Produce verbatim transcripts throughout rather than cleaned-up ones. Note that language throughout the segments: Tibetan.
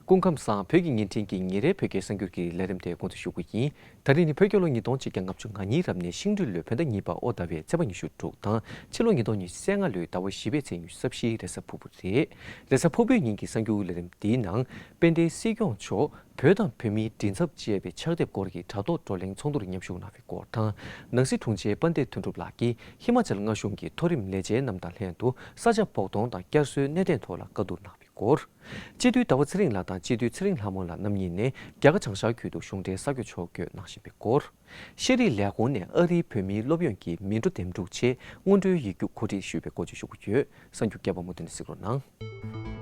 སྐུ་ཁམས་བཟང་། བོད་ཀྱི་བརྙན་འཕྲིན་གྱི་ཉིན་རེའི་བོད་སྐད་གསར་འགྱུར་གྱི་ལས་རིམ་དེ་འགོ་འཛུགས་ཞུ་གི་ཡིན། ད་རིང་ནི་བོད་རྒྱལ་ལོ་ཉིས་སྟོང་ཆིག་བརྒྱ་ལྔ་བཅུ་ང་གཉིས་རབ་གནས་ཤིང་སྦྲུལ་ལོའི་བོད་ཟླ་གཉིས་པ་ཨོ་ཟླ་བའི་ཚེས་པ་ཉི་ཤུ་དྲུག་དང་ཕྱི་ལོ་ཉིས་སྟོང་ཉི་ཤུ་རྩ་ལྔ་ལོའི་ཟླ་བ་བཞི་པའི་ཚེས་ཉི་ཤུ་རྩ་བཞིའི་རེས་གཟའ་ཕུར་བུ་རེད། རེས་གཟའ་ཕུར་བུའི་ཉིན་གྱི་གསར་འགྱུར་ལས་རིམ་འདིའི་ནང་དཔལ་ལྡན་སྲིད་སྐྱོང་མཆོག་བོད་དང་བོད་མིའི་མགྲིན་ཚབ་ཅེས་པའི་ཕྱག་དེབ་སྐོར་གྱི་དྲ་ཐོག་བགྲོ་གླེང་ཚོགས་འདུར་མཉམ་ཞུགས་གནང་བའི་སྐོར་དང་། ནང་སྲིད་དྲུང་ཆེ་དཔལ་ལྡན་དོན་གྲུབ་ལགས་ཀྱིས་ཧི་མ་ཅལ་མངའ་གཞུང་གི་མཐོ་རིམ་ལས་བྱེད་རྣམས་དང་ལྷན་དུ་ས་ཆ་བོགས་གཏོང་དང་བསྐྱར་གསོའི་གནད་དོན་ཐོག་ལ་བཀའ་བསྡུར་གནང་བའི་སྐོར། སྤྱི་འཐུས་ཟླ་བ་ཚེ་རིང་ལགས་དང་སྤྱི་འཐུས་ཚེ་རིང་ལྷ་མོ་ལགས་རྣམ་གཉིས་ནས་རྒྱ་གར་བྱང་ཤར་ཁུལ་དུ་གཞུང་འབྲེལ་ས་སྐྱོད་ཕྱོགས་བསྐྱོད་གནང་བཞིན་པའི་སྐོར། ཤེས་རིག་ལས་ཁུངས་ནས་ཨ་རིའི་བོད་མིའི་སློབ་ཡོན་གྱི་མི་འགྲོ་འདེམས་སྒྲུག་ཆེད་སྔོན་འགྲོའི་ཡིག་རྒྱུགས་གོ་སྒྲིག་ཞུས་པའི་སྐོར་བཅས་ཞུ་རྒྱུ་ཡོད། གསར་འགྱུར་རྒྱས་པ་མུ་མཐུད་ནས་གཟིགས་རོགས་གནང་།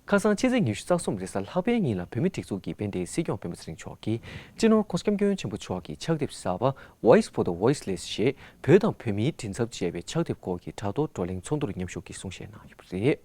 ཁ་སང་ཕྱི་ཚེས་ཉི་ཤུ་རྩ་གསུམ་རེས་གཟའ་ལྷག་པའི་ཉིན་ལ་བོད་མིའི་སྒྲིག་འཛུགས་ཀྱི་དཔལ་ལྡན་སྲིད་སྐྱོང་སྤེན་པ་ཚེ་རིང་མཆོག་གིས་སྤྱི་ནོར་༸གོང་ས་༸སྐྱབས་མགོན་ཆེན་པོ་མཆོག་གི་ཕྱག་དེབ་གསར་པ་Voice for the Voiceless ཞེས་བོད་དང་བོད་མིའི་མགྲིན་ཚབ་ཅེས་པའི་ཕྱག་དེབ་སྐོར་གྱི་དྲ་ཐོག་བགྲོ་གླེང་ཚོགས་འདུར་མཉམ་ཞུགས་ཀྱིས་གསུང་བཤད་གནང་ཡོད་པ་རེད།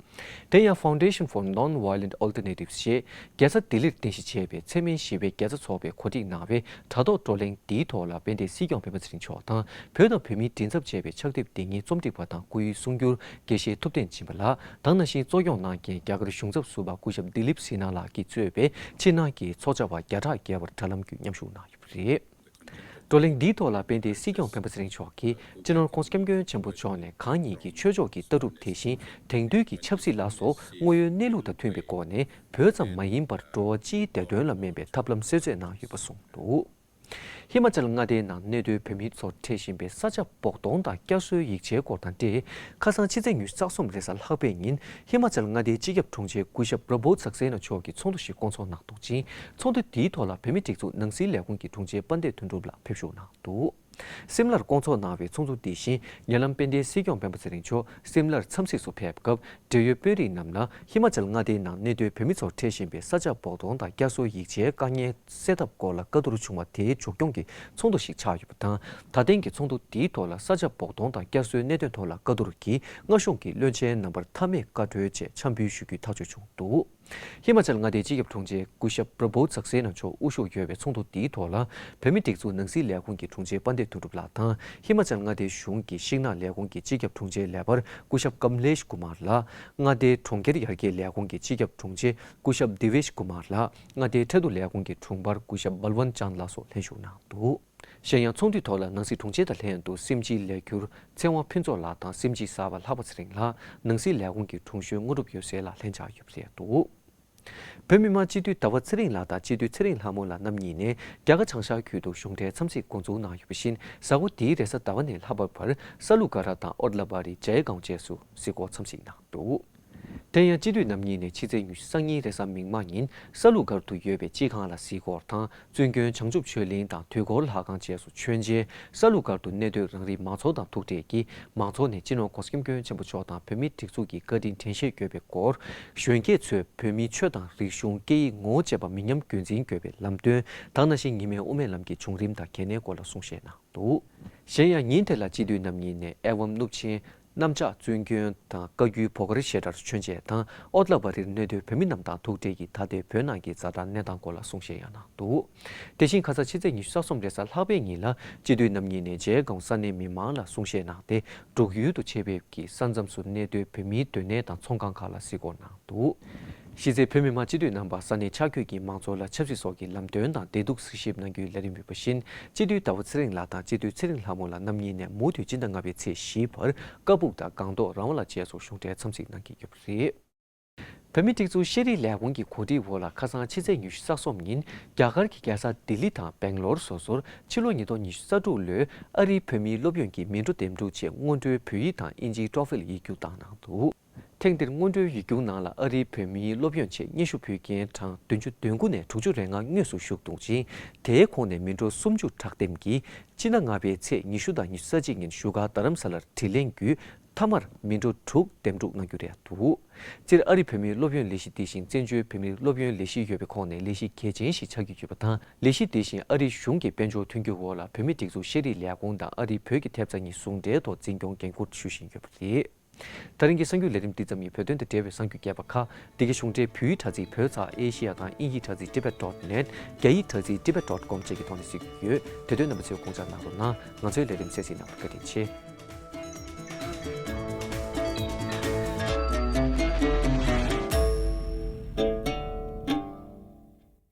དེ་ཡང་Foundation for Non-Violent Alternatives ཞེས་རྒྱལ་ས་ལྡི་ལིར་རྟེན་གཞི་བྱས་པའི་འཚེ་མེད་ཞི་བའི་རྒྱལ་ཚ་ཚོགས་པས་གོ་སྒྲིག་གནང་བའི་དྲ་ཐོག་བགྲོ་གླེང་འདིའི་ཐོག་ལ་དཔལ་ལྡན་སྲིད་སྐྱོང་སྤེན་པ་ཚེ་རིང་མཆོག་དང་བོད་དང་བོད་མིའི་མགྲིན་ཚབ་ཅེས་པའི་ཕྱག་དེབ་འདི་ཉིད་རྩོམ་སྒྲིག་པ་དང་སྐུའི་གསུང་སྒྱུར་དགེ་བཤེས་ཐུབ་བསྟན་སྦྱིན་པ་ལགས་དང་། ནང་བཞིན་གཙོ་སྐྱོང་གནང་མཁན་རྒྱ་གར་གཞུང་ཚབ་ཟུར་པ་སྐུ་ཞབས་ལྡི་ལིབ་སི་ནཱ་ལགས་ཀྱིས་གཙོས་པའི་ཕྱི་ནང་གི་ཚོགས་བཅར་བ་བརྒྱ་ཕྲག་བརྒལ་བར་དྲ་ལམ་བརྒྱུད་མཉམ་ཞུགས་གནང་ཡོད་པ་རེད། བགྲོ་གླེང་འདིའི་ཐོག་ལ་དཔལ་ལྡན་སྲིད་སྐྱོང་སྤེན་པ་ཚེ་རིང་མཆོག་གིས་སྤྱི་ནོར་༸གོང་ས་༸སྐྱབས་མགོན་ཆེན་པོ་མཆོག་ནས་གང་ཉིད་ཀྱི་ཆོས་ཕྱོགས་ཀྱི་ལྟ་གྲུབ་དེ་བཞིན་དེང་དུས་ཀྱི་ཆབ་སྲིད་ལ་སོགས་དངོས་ཡོད་གནས་ལུགས་དང་མཐུན་པའི་སྒོ་ནས་བོད་ཙམ་མ་ཡིན་པར་འགྲོ་བ་སྤྱིའི་བདེ་དོན་ལ་སྨན་པའི་ཐབས་ལམ་གསོལ་སྩལ་གནང་ཡོད་པ་གསུངས་འདུག། ཧི་མ་ཅལ་མངའ་སྡེའི་ནང་གནས་སྡོད་བོད་མི་ཚོར་འཕྲད་བཞིན་པའི་ས་ཆ་བོགས་གཏོང་དང་བསྐྱར་གསོའི་ཡིག་ཆའི་སྐོར་དང་འབྲེལ། ཁ་སང་ཕྱི་ཚེས་ཉི་ཤུ་རྩ་གསུམ་རེས་གཟའ་ལྷག་པའི་ཉིན་ཧི་མ་ཅལ་མངའ་སྡེའི་སྤྱི་ཁྱབ་དྲུང་ཆེ་སྐུ་ཞབས་པྲ་བྷུ་སག་སེ་ན་མཆོག་གིས་ཚོགས་འདུ་ཞིག་བསྐོང་ཚོགས་གནང་འདུག་ཅིང་། ཚོགས་འདུ་འདིའི་ཐོག་ལ་བོད་མིའི་སྒྲིག་འཛུགས་ནང་སྲིད་ལས་ཁུངས་ཀྱི་དྲུང་ཆེ་དཔལ་ལྡན་དོན་གྲུབ་ལགས་ཕེབས་ཞུགས་གནང་འདུག། སིམ་ལར་བསྐོང་ཚོགས་གནང་བའི་ཚོགས་འདུ་འདི་བཞིན་ཉེ་ལམ་དཔལ་ལྡན་སྲིད་སྐྱོང་སྤེན་པ་ཚེ་རིང་མཆོག་སིམ་ལར་འཚམས་གཟིགས་སུ་ཕེབས་སྐབས། འབྲེལ་ཡོད་དཔོན་རིགས་རྣམས་ལ་ཧི་མ་ཅལ་མངའ་སྡེའི་ནང་གནས་སྡོད་བོད་མི་ཚོར་འཕྲད་བཞིན་པའི་ས་ཆ་བོགས་གཏོང་དང་བསྐྱར་གསོའི་ཡིག་ཆའི་དཀའ་ངལ་སེལ་ཐབས་སྐོར་ལ་བཀའ་བསྡུར་བྱུང་བ་དེའི་མཇུག་སྐྱོང་གི་ཚོགས་འདུ་ཞིག་ཆགས་ཡོད་པ་དང་། ད་ཐེངས་ཀྱི་ཚོགས་འདུ་འདིའི་ཐོག་ལ་ས་ཆ་བོགས་གཏོང་དང་བསྐྱར་གསོའི་གནད་དོན་ཐོག་ལ་བཀའ་བསྡུར་གྱིས་མངའ་གཞུང་གི་བློན་ཆེན་རྣམ་པར་མཐའ་མེད་བཀའ་འཁྲོལ་བཅས་འཆམ་འབུལ་ཞུ་རྒྱུའི་ཐག་གཅོད་བྱུང་འདུག། ཧི་མ་ཅལ་མངའ་སྡེའི་སྤྱི་ཁྱབ་དྲུང་ཆེ་སྐུ་ཞབས་པྲ་བྷུ་སག་སེ་ན་མཆོག་དབུ་བཞུགས་ཡོད་པའི་ཚོགས་འདུ་འདིའི་ཐོག་ལ། བོད་མིའི་སྒྲིག་འཛུགས་ནང་སྲིད་ལས་ཁུངས་ཀྱི་དྲུང་ཆེ་དཔལ་ལྡན་དོན་གྲུབ་ལགས་དང་། ཧི་མ་ཅལ་མངའ་སྡེའི་གཞུང་གི་ཤིང་ནགས་ལས་ཁུངས་ཀྱི་སྤྱི་ཁྱབ་དྲུང་ཆེ་ལས་འཕར་སྐུ་ཞབས་ཀམ་ལེཤ་ཀུ་མར་ལགས། མངའ་སྡེའི་གྲོང་ཁྱེར་ཡར་རྒྱས་ལས་ཁུངས་ཀྱི་སྤྱི་ཁྱབ་དྲུང་ཆེ་སྐུ་ཞབས་དི་ཝེཤ་ཀུ་མར་ལགས། མངའ་སྡེའི་ཁྲལ་བསྡུ་ལས་ཁུངས་ཀྱི་དྲུང་འཕར་སྐུ་ཞབས་སྦལ་ཝན་ཅན་ལགས་སོགས་ལྷན་ཞུགས་གནང་འདུག། གཞན་ཡང་ཚོགས་འདུའི་ཐོག་ལ་ནང་སྲིད་དྲུང་ཆེ་དང་ལྷན་དུ་སེམས་ཅན་ལས་འཁྱུར་ཚེ་དབང་ཕུན་ཚོགས་ལགས་དང་སེམས་ཅན་གསར་པ་ལྷག་པ་ཚེ་རིང་ལགས། ནང་སྲིད་ལས་ཁུངས་ཀྱི་དྲུང་གཞོན་དངོས་གྲུབ་ཡོད་སེ་ལགས་ལྷན་བཅར་ཡོད་པ་རེད་འདུག། བོད་མི་མང་སྤྱི་འཐུས་ཟླ་བ་ཚེ་རིང་ལགས་དང་སྤྱི་འཐུས་ཚེ་རིང་ལྷ་མོ་ལགས་རྣམ་གཉིས་ནས་རྒྱ་གར་བྱང་ཤར་ཁུལ་དུ་གཞུང་འབྲེལ་འཚམས་གཟིགས་འགོ་འཛུགས་གནང་ཡོད་པ་བཞིན། གཟའ་འཁོར་འདིའི་རེས་གཟའ་ཟླ་བ་ནས་ལྷག་པར་བར་ས་ལུ་ག་ར་དང་ཨོ་ལ་བ་རི་ཇའི་གའོན་བཅས་སུ་གཟིགས་སྐོར་འཚམས་གཟིགས་གནང་འདུག། དེ་ཡང་སྤྱི་འཐུས་རྣམ་གཉིས་ནས་ཕྱི་ཚེས་ཉི་ཤུ་རྩ་གཉིས་རེས་གཟའ་མིག་དམར་ཉིན་ས་ལུ་གར་དུ་ཡོད་པའི་སྤྱི་ཁང་ལ་གཟིགས་སྐོར་དང་། བཙུན་དགོན་བྱང་ཆུབ་ཆོས་གླིང་དང་དུས་འཁོར་ལྷ་ཁང་བཅས་སུ་བྱོན་རྗེས། ས་ལུ་གར་དུ་གནས་སྡོད་རང་རིགས་མང་ཚོགས་དང་ཐུག་འཕྲད་ཀྱིས། མང་ཚོགས་ནས་སྤྱི་ནོར་༸གོང་ས་༸སྐྱབས་མགོན་ཆེན་པོ་མཆོག་དང་བོད་མིའི་སྒྲིག་འཛུགས་ཀྱི་བཀའ་དྲིན་དྲན་ཤེས་དགོས་པའི་སྐོར། གཞོན་སྐྱེས་ཚོས་བོད་མིའི་ཆོས་དང་རིག་གཞུང་། སྐད་ཡིག། ངོ་བོ་བཅས་པ་མི་ཉམས་རྒྱུན་འཛིན་དགོས་པའི་ལམ་སྟོན་དང་། ནང་བཞིན་ཉི་མའི་དབུ་མའི་ལམ་གྱི་བྱུང་རིམ་དང་གལ་གནད་སྐོར་ལ་གསུང་བཤད་གནང་འདུག། གཞན་ཡང་ཉིན་དེ་ལ་སྤྱི་འཐུས་རྣམ་གཉིས་ནས་ཨེ་ཝམ་གནུབས་ཆེན་གནམ་ལྕགས་བཙུན་དགོན་དང་བཀའ་བརྒྱུད་བོ་གར་ཞེ་དྲར་བྱོན་རྗེས་དང་། ཨོ་ཏ་ལ་བ་རིར་གནས་སྡོད་བོད་མི་རྣམས་དང་ཐུག་འཕྲད་ཀྱིས་ད་ལྟའི་བོད་ནང་གི་ཛ་དྲག་གནས་སྟངས་སྐོར་ལ་གསུང་བཤད་ཡང་གནང་འདུག། དེ་བཞིན་ཁ་སང་ཕྱི་ཚེས་ཉི་ཤུ་རྩ་གསུམ་རེས་གཟའ་ལྷག་པའི་ཉིན་ལ་སྤྱི་འཐུས་རྣམ་གཉིས་ནས་ཇའི་གའོན་ས་གནས་མི་མང་ལ་གསུང་བཤད་གནང་སྟེ། འབྲུག་ཡུལ་དུ་ཆེད་ཕེབས་ཀྱིས་ས་མཚམས་སུ་གནས་སྡོད་བོད་མིའི་སྡོད་གནས་དང་ཚོང་ཁང་ཁག་ལ་གཟིགས་སྐོར་གནང་འདུག། གཞི་རྩའི་བོད་མི་མང་སྤྱི་འཐུས་རྣམ་པ་ས་གནས་ཆ་བགོས་ཀྱི་མང་ཚོགས་ལ་ཆབ་སྲིད་སོགས་ཀྱི་ལམ་སྟོན་དང་བདེ་སྡུག་གཟིགས་ཞིབ་གནང་རྒྱུའི་ལས་རིམ་ཡོད་པ་བཞིན། སྤྱི་འཐུས་ཟླ་བ་ཚེ་རིང་ལགས་དང་སྤྱི་འཐུས་ཚེ་རིང་ལྷ་མོ་ལགས་རྣམ་གཉིས་ནས་མུ་མཐུད་སྤྱི་ཟླ་ལྔ་པའི་ཚེས་བཞིའི་བར་ཀ་སྦུག་དང་སྒང་ཏོག་ར་ཝ་ལ་བཅས་སུ་གཞུང་འབྲེལ་འཚམས་གཟིགས་གནང་གི་ཡོད་པ་རེད། བོད་མིའི་སྒྲིག་འཛུགས་ཤེས་རིག་ལས་ཁུངས་ཀྱི་གོ་སྒྲིག་འོག་ལ་ཁ་སང་ཕྱི་ཚེས་ཉི་ཤུ་རྩ་གསུམ་ཉིན་རྒྱ་གར་གྱི་རྒྱལ་ས་ལྡི་ལི་དང་སྦེང་ལོར་སོ་སོར་ཕྱི་ལོ་ཉིས་སྟོང་ཉི་ཤུ་རྩ་དྲུག་ལོའི་ཨ་རིའི་བོད་མིའི་སློབ་ཡོན་གྱི་མི་འགྲོ་འདེམས་སྒྲུག་ཆེད་སྔོན་འགྲོའི་བོད་ཡིག་དང་དབྱིན་ཇིའི་ཊོ་ཕིལ་ཡིག་རྒྱུགས་བཏང་གནང་འདུག། ཐེངས་འདིར་སྔོན་འགྲོའི་ཡིག་རྒྱུགས་ནང་ལ་ཨ་རིའི་བོད་མིའི་སློབ་ཡོན་ཆེད་སྙན་ཞུ་ཕུལ་མཁན་གྲངས་བདུན་ཅུ་དོན་དགུ་ནས་དྲུག་ཅུ་རེ་ལྔ་དངོས་སུ་ཞུགས་འདུག་ཅིང་། དེའི་ཁོངས་ནས་མི་འགྲོ་སུམ་ཅུ་དྲག་འདེམས་ཀྱིས་སྤྱི་ཟླ་ལྔ་པའི་ཚེས་ཉི་ཤུ་དང་ཉི་ཤུ་རྩ་གཅིག་ཉིན་བཞུགས་སྒར་རྡ་རམ་ས་ལར་དྲི་ལན་བརྒྱུད་མཐའ་མར་མི་འགྲོ་དྲུག་འདེམས་སྒྲུག་གནང་རྒྱུ་རེད་འདུག། སྤྱིར་ཨ་རི་བོད་མིའི་སློབ་ཡོན་ལས་གཞི་འདི་བཞིན་བཙན་བྱོལ་བོད་མིའི་སློབ་ཡོན་ལས་གཞི་ཡོད་པའི་ཁོངས་ནས་ལས་གཞི་གལ་ཆེན་ཞིག་ཆགས་ཀྱི་ཡོད་པ་དང་། ལས་གཞི་འདི་བཞིན་ཨ་རིའི་གཞུང་གི་དཔལ་འབྱོར་མཐུན་འགྱུར་འོག་ལ་བོད་མིའི་སྒྲིག་འཛུགས་ཤེས་རིག་ལས་ཁུངས་དང་ཨ་རིའི་བོད་ཀྱི་ཐེབས་རྩ་གཉིས་ཟུང་འབྲེལ་ཐོག་འཛིན་སྐྱོང་འགན་འཁུར་ཞུ་བཞིན་ཡོད་པ་རེད། ད་རིང་གི་གསར་འགྱུར་ལས་རིམ་འདི་ཙམ་ཡིན། བོད་དོན་དང་འབྲེལ་བའི་གསར་འགྱུར་རྒྱས་པ་ཁག་འདི་གའི་གཞུང་འབྲེལ་བོད་ཡིག་དྲ་ཚིགས་བོད་ཚགས་ཨེ་ཤེ་ཡ་དང་དབྱིན་ཡིག་དྲ་ཚིགས་tibet dot net། རྒྱ་ཡིག་དྲ་ཚིགས་tibet dot com བཅས་ཀྱི་ཐོག་ནས་གཟིགས་ཡོད། དེ་དོན་རྣམ་པ་ཚོས་དགོངས་འཇགས་གནང་རོགས་གནང་། ང་ཚོའི་ལས་རིམ་གསན་གཟིགས་གནང་བར་བཀའ་དྲིན་ཆེ།